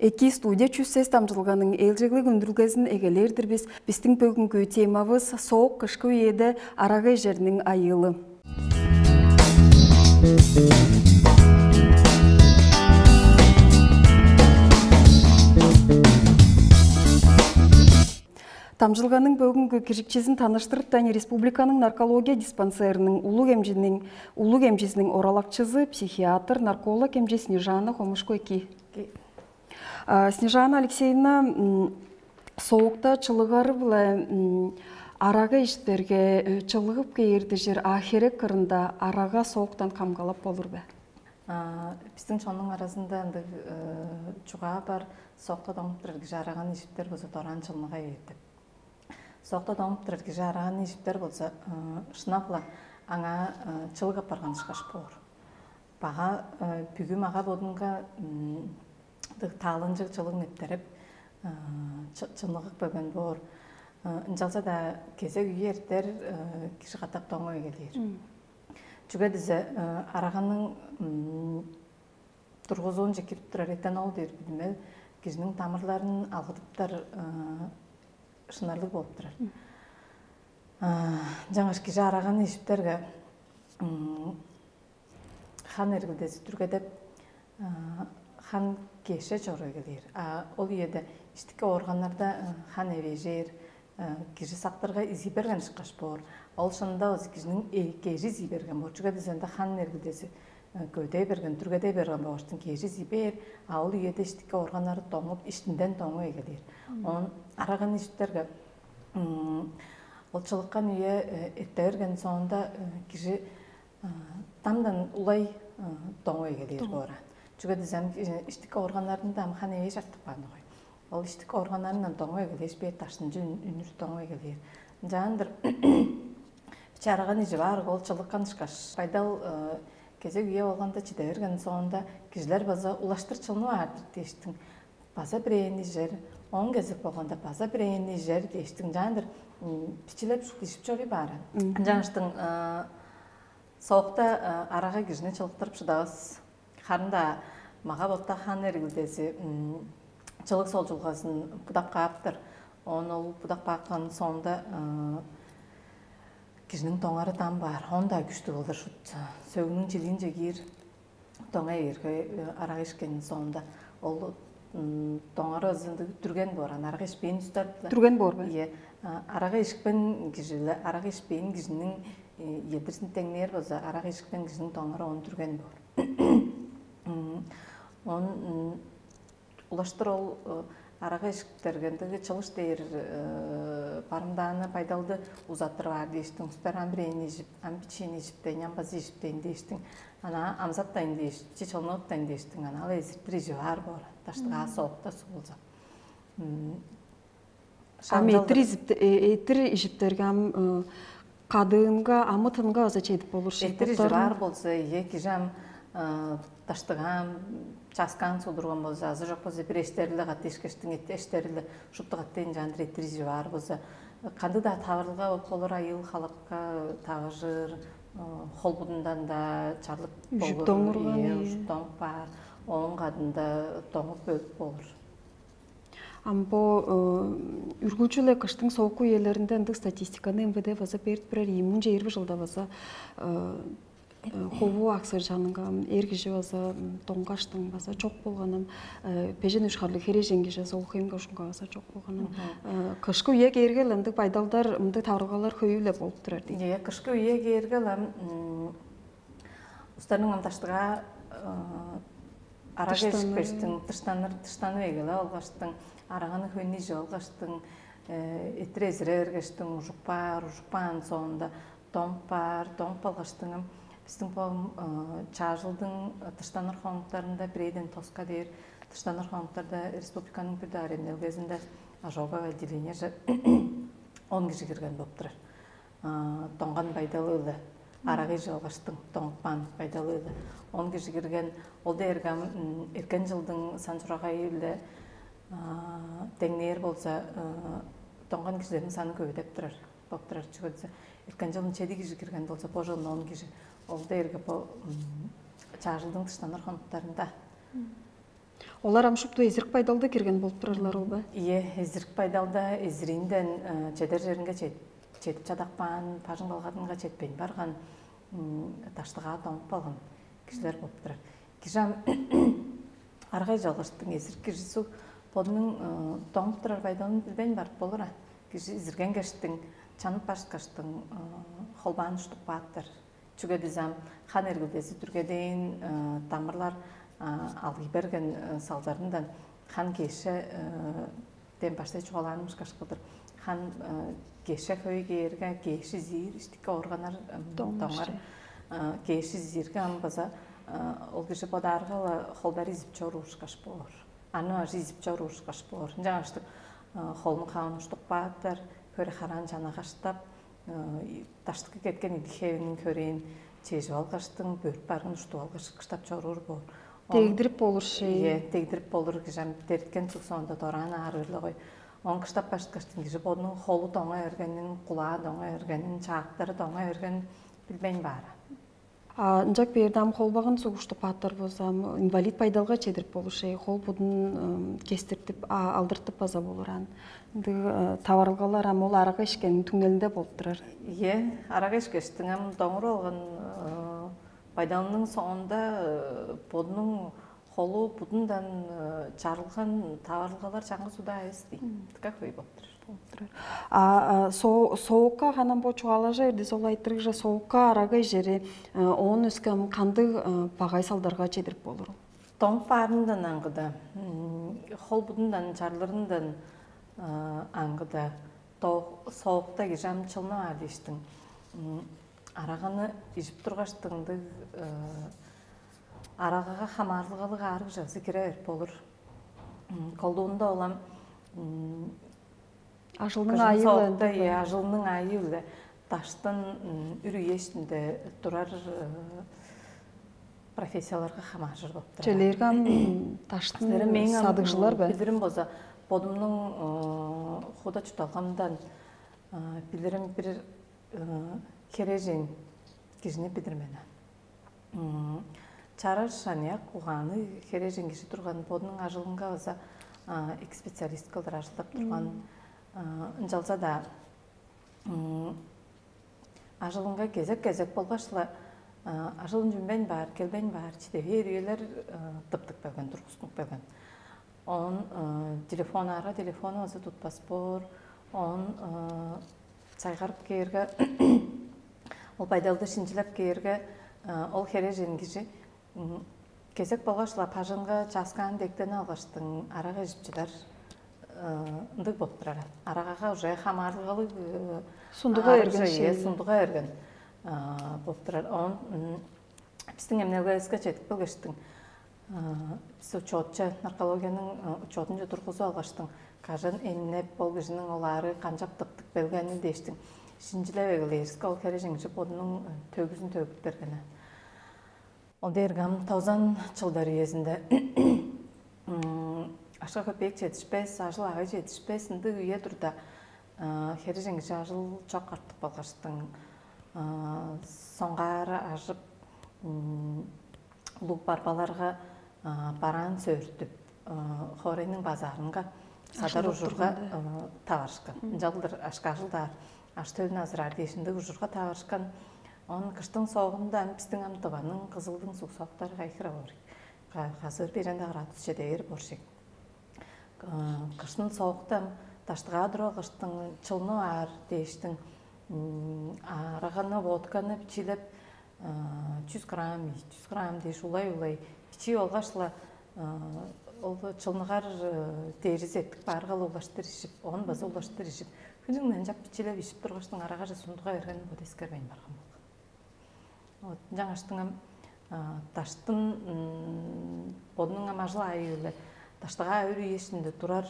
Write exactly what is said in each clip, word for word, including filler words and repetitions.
Эки студия чүс сес дамчылганың ээлчеглиг үндүрүлгезин эгелээр-дир бис. Бистиң бөгүнгү темавыс соок кышкы үеде арага ижерниң айыылы. Дамчылганың бөгүнгү киржикчизин таныштырыптайн республиканың наркология диспансерінің улуг эмчиниң улуг эмчизиниң оралакчызы, психиатр, нарколог эмчи Снежана Хомушко эки. Снежана Алексеевна, соокта чылыгары-биле арага иштерге чылыгып кээрдижир, а херек кырында арага сооктан камгалап болур бе? Биздин чоннуң аразында ындыг чугаа бар: соокта доңуп турар кижи араганы ишиптер болза, дораан чылмыга бээр деп. Соокта доңуп турар кижи араганы ишиптер болза, шынап-ла аңаа чылыг апарган ышкаш боор. Бага бүгү мага бодунга дык таалынчыг чылыг нептереп, чылыгып берген боор. Ынчалза-даа кезек үе эртер, кижи катап доңуп эгелээр. Чүге дизе араганың тургузуунче кирип турар этанол дээр бүдүмел кижиниң тамырларын алгыдыптар, шынарлыг болуп турар. Жаңаш кижи араганы ишиптерге, хан эргилдези түргедеп, хан кеше чоруй келир. А ол үеде иштики органнарда хан эвежээр, кижи сактырга изий берген ышкаш боор. Ол шынында болза кижиниң кежи изий берген боор. Чүге дезенде хан эргилдези көдээ берген, түргедей берген болгаштың кежи изий бээр. А ол үеде иштики органнары доңуп, иштинден доңуй келир. Он араган иштерге ол чылыккан үе эрте берген соонда кижи дамдан улай доңуй келир боора. Чүге дезем, иштики органнарында ам хан эвеш артып каан огой. Ол иштик органнарындан доңой эгелээш, бээр даштынчы үнүр доңой эгелээр. Ынчаандыр чарыган ижи баар ол чылыккан ышкаш. Байдал кезек үе болганда чиде берген соонда кижилер база улаштыр чылнып аар-дыр дээштиң. База бирээни ижер, он кезек болганда база бирээни ижер дээштиң. Ынчаандыр бичилеп ишип чоруй баары. Ынчааштың соокта арага кижини чылыктырып шыдавас. Харын-даа мага-ботта хан эргилдези чылыг солчулгазын будап кааптар. Оон ол будап каапкан соонда кижиниң доңары дам баар, он-даа күштүг кылдыр шут. Сөөгүнүң чилиинче киир доңа ээрге арага ишкен соонда ол доңары ызындыг түрген боор, ан арага ишпээн устар. Түрген боор бе? Ие, арага ишкен кижи-ле арага ишпээн кижиниң едирзин теңнээр болза, арага ишкен кижиниң доңары он түрген боор. Он улаштыр ол арага ишиктергендиги чылыш дээр барымдааны байдалды узаттырып аар дээштиң. Устар ам бирээни ижип, ам бичиини ижиптейн, ам база ижиптейн дээштиң. Ана амзаттайн дээш, чи чылнывыптайн дээштиң. Ана ал эзиртир ижи баар боор. Даштыгаа соокта суулза. Ам этир изипте этир ижиптерге ам кадыынга, амы-тынга база чедип болур ши. Эттир ижи баар болза, ие кижи ам даштыгаан, часкаан судурган болза, азы жок болза, бир эштериле катты ишкештиң эштериле шупту катты ынчаандыр эттир ижи баар болза, кандыг-даа тавырылга болуп болур, айыыл халапка тавыжыр, холбудундан да чарлып болур, доңурган, ие, ужуп доңуп баар, ооң кадында доңуп өлүп болур. Ам бо үргүлчү-ле кыштың соокку үелеринде ындыг статистиканы МВД база берип турар ийин. Мынча эрби жылда база ховуу аксыржанынга эр кижи база доңгаштың база чок болганын, бежен үш харлыг херээжен кижи соок эм кошунга база чок болганын. Кышкы үе кээргел ындыг байдалдар, ындыг таврылгалар хөйү-ле болуп турар дейт. Кышкы үе кээргел ам устарның ам даштыгаа арага эшикпештиң, тыштаныр, тыштанып эгелеп алгаштың, араганы хөйнү ижип алгаштың, эттир эзире бергештиң, ужук баар, ужук баан соонда домп баар, домп алгаштыңым. Биздиң бо чаажылдың тыштаныр хонуктарында бирээден тоска дээр, тыштаныр хонуктарда республиканың бир даа эмнелгезинде ожоговое отделениеже он кижи кирген болуп турар. Доңган байдалы-ла, арага ижип алгаштың доңупкан байдалы-ла. Он кижи кирген, ол дээрге эркен жылдың сан чурагайы-биле деңнээр болза, доңган кижилерниң саны көбүдеп турар, болуп турар. Чүге десе, эркен жылын чеди кижи кирген болза, бо жылын он кижи. Ол дээрге бо чаажылдың тыштаныр хонуктарында Олар ам шупту эзирик байдалда кирген болуп турарлар ол бе? Ийе, эзирик байдалда эзириинден чедер черинге чедип чадап каан, бажың балгадынга четпейн барган, даштыгаа доңуп калган кижилер болуп турар. Кижи ам аргай чалгыштың эзирик кижиси бодунуң доңуп турар байдалын билбейн барып болур. Кижи изирген кештиң, чанып башкаштың холбаан уштук бааттар. Чүге дизем, хан эргилдези дүргедейн дамырлар алгый берген салдарындан хан кеше дем баштай чугаалааным ышкаш кылдыр. Хан кеше хөй кээрге, кеши зиир иштикке органнар доңар. Кеши зиирге ам база ол кижи бодаарга-ла холдар изип чоруур ышкаш боор. Аны ажы изип чоруур ышкаш боор. Ынчангаштык холун хавын уштук бааттар, хөре хараан чанагаштап, даштыкы кеткен идик хевиниң хөрээн чежип алгаштың, бөрүп баргын уштуп алгаш кыштап чоруур боор. Дегдирип болур шей. Ие, дегдирип болур кижи ам дерткен цуг соонда дораан аарыырлыгой. Он кыштап башкаштың кижи бодунуң холу доңа эргенин, кулаа доңа эргенин, чаактары доңа эргенин билбейн баара. Ынчак бээрде ам холбагын сугуштуп бааттар болза, ам инвалид байдалга чедирип болур шей, хол будун кестиртип, алдыртып база болур ан. Ындыг таварылгалар ам ол арага ишкенин түңнелинде болуп турар. Ие, арага ишкештиң ам доңур алган байдалының соонда бодунуң холу будундан чарылган таварылгалар чаңгыс удаа эвес дейм. Дыка хөй болуп турар. Болуп турар. А соокка ханам бо чугаалажа берди, сол айтырыгже соокка арага ижери, оон өскем кандыг багай салдарга чедирип болурул? Тоңуп баарындан аңгыда, хол будундан чарлырындан аңгыда, соокта кижи ам чылнып аар дээштиң. Араганы ижип тургаштыңдыг арагага хамаарылгалыг аарыг жазы кире берип болур. Колдуунда олам ажылның айы-биле. Ажылның айы-биле даштын үр үе иштинде турар профессияларга хамааржыр болуп турар. Челээрге ам даштын садыгжылар бе? Билдирим болза, бодумнуң худа чуртталгамдан билдирим бир херээжен кижини билдирмени. Чараш аныяк угааны херээжен кижи турган, бодунуң ажылынга база эки специалист кылдыр ажылдап турган. Ынчалза-даа ажылынга кезек-кезек болгаш-ла ажылын чүнбейн баар, келбейн баар, чиде бээр үелер тыптып келген, тургустунуп келген. Он телефон ара телефону база тутпас боор. Он сайгарып кээрге, ол байдалды шинчилеп кээрге, ол херээжен кижи кезек болгаш-ла бажыңга чааскаан дектени алгаштың арага ижип чыдар ындыг болуп турар. Арагага уже хамаарылгалыг сундуга эрген шей, сундуга эрген болуп турар. Он биздиң эмнелгевиске чедип келгештиң, бис учетче, наркологияның учетунче тургузуп алгаштың, кажан эмнеп, ол кижиниң ол аары канчап тыптып келгенин дээштиң шинчилеп эгелээриске, ол херээжен кижи бодунуң төгүзүн төгүп берген. Ол дээрге ам тозан чылдар үезинде ашка көпеек четишпес, ажыл агай четишпес ындыг үе турда, херээжен кижи ажыл чок артып калгаштың, соңгаар ажып, улуг барбаларга бараан сөөртүп, хоорайның базаарынга садар ужурга таварышкан. Ынчалдыр ашка ажылдаар, аш төлүн азыраар дээш ындыг ужурга таварышкан. Он кыштың соогунда ам биздиң ам дываның кызылдың суг соктары кайхыра боор. Казыр бирен градус чедээр боршек. Кыштын соокта даштыгаа туруп алгаштың, чылнып аар дээштиң, араганы, водканы бичиилеп, чүс грамм, чүс грамм дээш улай-улай бичии болгаш-ла, ол чылныгар дээризи эттик баарга-ла улаштыр ижип, оон база улаштыр ижип, хүнүң менчак бичиилеп ижип тургаштың, арагаже сундуга берген бо дескербейн барган болган. Вот, жаңаштың ам даштын бодунуң ам ажыл аайы-биле даштыгаа өр үе иштинде турар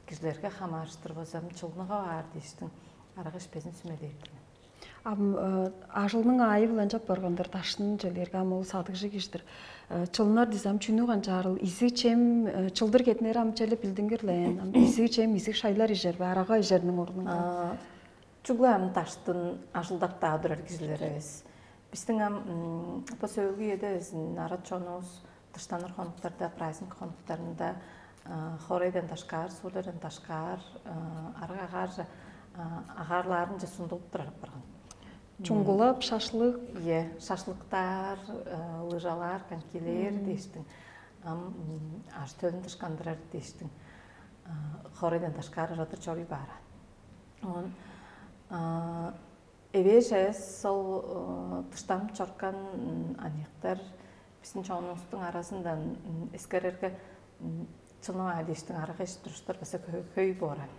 кижилерге хамаарыштыр база ам чылныга баар дээштиң арага ишпезин сүмелээптир мен. Ам ажылның аайы-биле ынчап баргандыр, даштын челерге ам ол садыгжы кижидир. Чылнар дизем чүнү канчаарыл, изиг чем, чылдыр кетнери ам челе билдингир-ле. Ам изиг чем, изиг шайлар ижер бе, арага ижерниң орнунга? Чүгле ам даштын ажылдап-даа турар кижилер эвес. Бистиң ам бо сөөлгү үеде безин арат чонувус Ыштаныр хонуктарда, праздник хонуктарында хорейден дашкаар, суулардан дашкаар арга агаарже агаарлаарынче сундулуп турар апарган. Чуңгулап шашлык. Ие, шашлыктаар, лыжалаар, конькилер дээштиң. Ам аш төлүн дышкандырар дээштиң. Хорейден дашкаар ырадыр чоруй баара. Он эвээш эвес ол дыштанып чоркан аныяктар биздин чоонувустуң аразындан эскерерге, чылнываа дээштиң арага ишип туруштар база хөй бооран.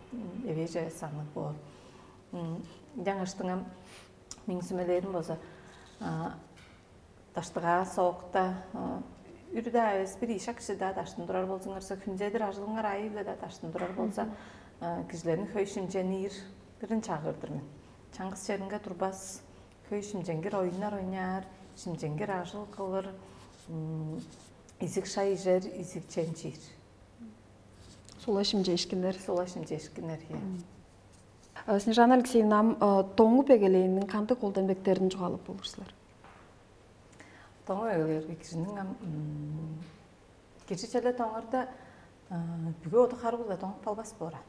Эвээш эвес аны боор. Жаңаштыңам миңзимелерим болза даштыгаа соокта үрү-даа эвес бир ийшак кижи-даа даштын турар болзуңарза, хүнзедир ажылыңар айы-биле-даа даштын турар болза, кижилерниң хөй шимчениирин чагыыр-дыр мен. Чаңгыс черинге турбас, хөй шимченгир оюннар ойнаар, шимченгир ажыл кылыр, изиг шай ижер, изиг чемчир. Сула шимчээшкиннер. Сула шимчээшкиннер, иә. Снежана Алексеевна, ам доңуп эгелээнниң кандыг колдан бектерин чугаалап болур силер? Тоңо эгелээрге кижиниң ам кижи черле тоңарда бүгү оду харыгы-ла тоңуп калбас бооран.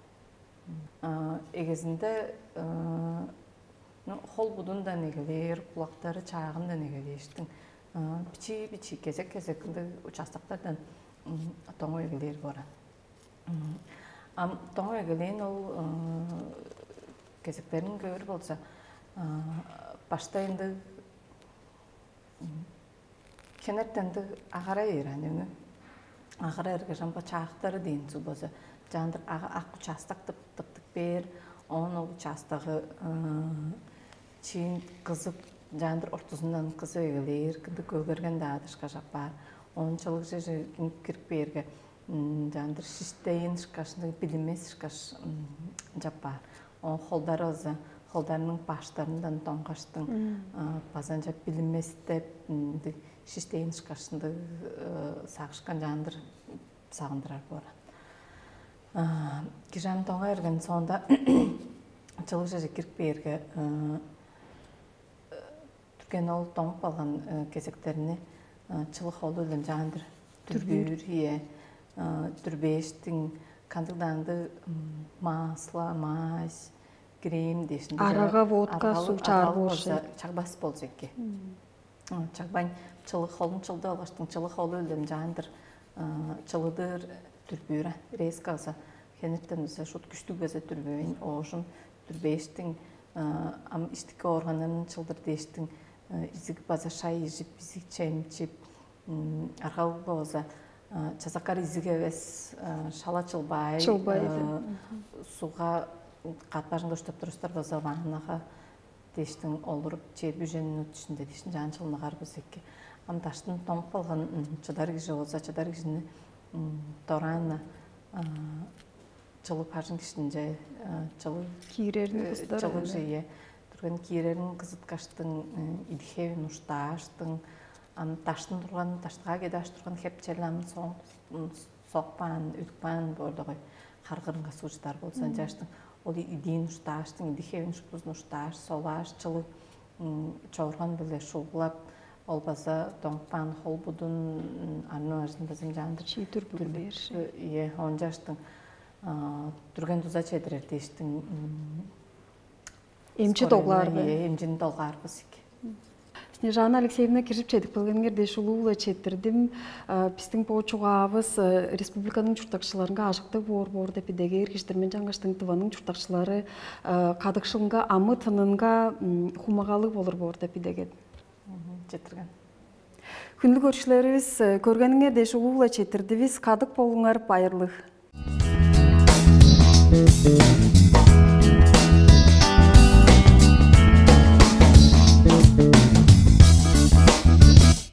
Эгезинде хол будундан эгелээр, кулактары чаагындан эгелээштиң бичии-бичии кезек-кезек ындыг участоктардан тоңо эгелээр бооран. Ам тоңо эгелээн ол кезектерин көөр болза, баштай ындыг хенертен ындыг агара бээр аны өңү. Агара эргеш амба чаактары дээн суг болза, жаандыр ак участок тыптык бээр, оон ол участогу чиин кызып, жаандыр ортузундан кызып эгелээр, кынды көгерген-даа дышкаш апаар. Оон чылыгже кирип бээрге, жаандыр шиштейин ышкаш, билимес ышкаш чапаар. Оон холдары ызы, холдарының баштарындан доңгаштың базанча билимес деп шиштейин ышкаш ындыг сагышкан жаандыр сагындырар боор. Кижан тоңа эрген соонда чылыгже кирип бээрге түрген ол доңуп алган кезектерни чылык холу-биле жаандыр дүрбүүр, ие, дүрбээштиң кандыг-даа ындыг масло, мазь, крем дээшин арага, водка, суг чаар болза, чагбас болза эки. Чагбайн чылык холун чылдып алгаштың чылык холу-биле жаандыр чылыдыр дүрбүүр, резко база хенертен база шут күштүг база дүрбүүн оожум дүрбээштиң ам иштики органнарын чылдыр дээштиң изиг база шай ижип, изиг чемчип, аргалыг болза чазаккар изиг эвес, шала чылбай, чылбай суга катпажыңда уштап турустар база ваннага дээштиң олуруп чер бүжен минут ишинде дээштиң жаан чылыныгар база эки. Ам даштын тоңуп калган чыдар кижи болза, чыдар кижини дораан чылыг бажың киштинче чылыг киирерин кыздар чылыг жые турган киирерин кызыткаштың идихевин уштааштың ам даштын турган даштыга кедааш турган хепчелам соң сокпаан үдүкпаан боордогой харгырынга суучудар болза ынчааштың ол идиин уштааштың идихевин шуптузун уштааш солааш чылыг чорган биле шуугулап ол база доңуппаан хол будун анын ажын база ынчаандыр чиитир бүгү бээр. Ие ончаштың түрген дуза чедирер дээштиң эмчи доглаарбы? Эмчини доглаарбыз эки. Снежана Алексеевна киржип чедип келгениңер дээш улуу-ла четтирдим. Биздин бо чугаавыс республиканын чурттакчыларынга ажыктыг боор боор деп идегээр киштирмен жаңаштың дыванын чурттакчылары кадыкшылынга амы тынынга хумагалыг болур боор деп идеген. Четтирген. Хүндүлүг көрүкчүлерибиз көргениңер дээш улуу-ла четтирдивис. Кадык болуңар, байырлыг.